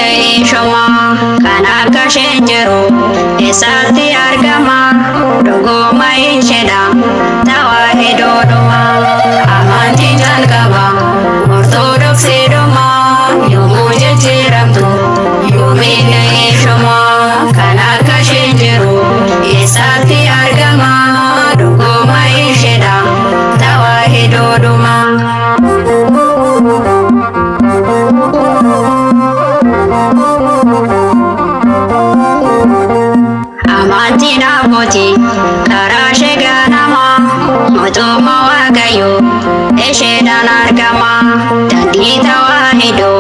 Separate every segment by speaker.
Speaker 1: Yoomillee ishuma kan akka isheen jiru eessatti argama? Dhuguma isheedha tawaahidoodhuma. Amantiin jalqaba Ortodoksiidhuma, yoomuu jijjiiramtu yoomillee ishuma kan akka isheen jiru eessatti argama? Dhuguma isheedha tawaahidoodhuma. Amantiin abbootii karaa ishee ganama, mootummaa Waaqayyoo isheedhaan argama. Daandii tawaahidoo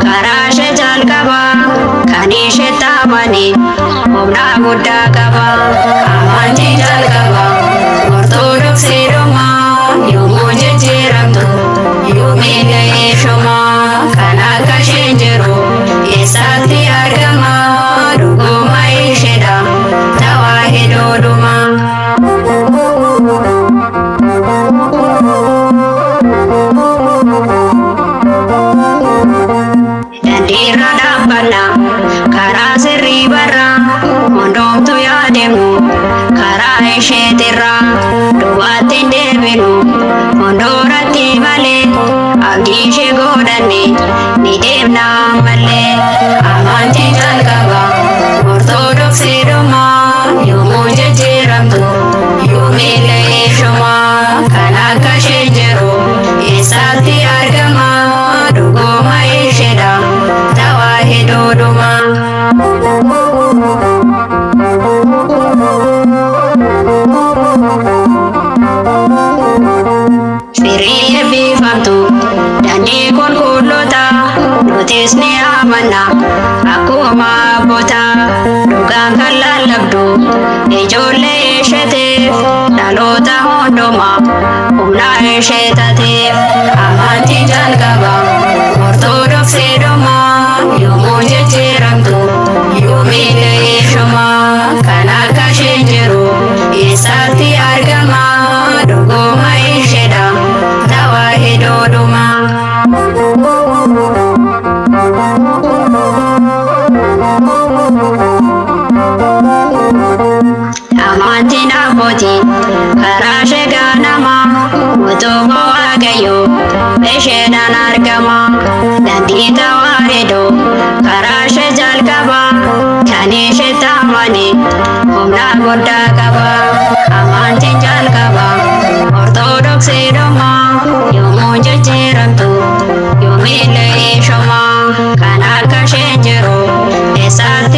Speaker 1: karaa ishee jalqaba, kan ishee amane humna guddaa qaba. Amantiin jalqaba Ortodoksiidhuma, yoomuu jijjiiramtu yoomillee ishuma kan akka isheen jiru eessatti argama? Dhuguma isheedha tawaahidoodhuma. Daandiirra dhaabbanna karaa sirrii barra, hundumtu yaademu karaa isheetirra, duubatti hin deebinu hunduratti malee, abdii ishee godhanne ni deemna ammallee. Amantiin jalqaba Ortodoksiidhuma, yoomuu jijjiiramtu yoomillee ishuma kan akka isheen jiru eessatti argama? Dhuguma isheedha tawaahidoodhuma. Firii eebbifamtu daandii qulqulloota, nutis ni amanna akkuma abboota, dhugaan kan lallabdu ijoollee isheetiif, dhaloota hundumaa humna ishee taateef. Amantiin jalqaba Ortodoksiidhuma, yoomuu jijjiiramtu yoomillee ishuma kan akka isheen jiru eessatti argama? Dhuguma isheedha tawaahidoodhuma. Amantiin abbootii karaa ishee ganama, mootummaa Waaqayyoo isheedhaan argama. Daandii tawaahidoo karaa ishee jalqaba, kan ishee amane humna guddaa qaba. Amantiin jalqaba Ortodoksiidhuma, yoomuu jijjiiramtu yoomillee ishuma kan akka isheen jiru eessatti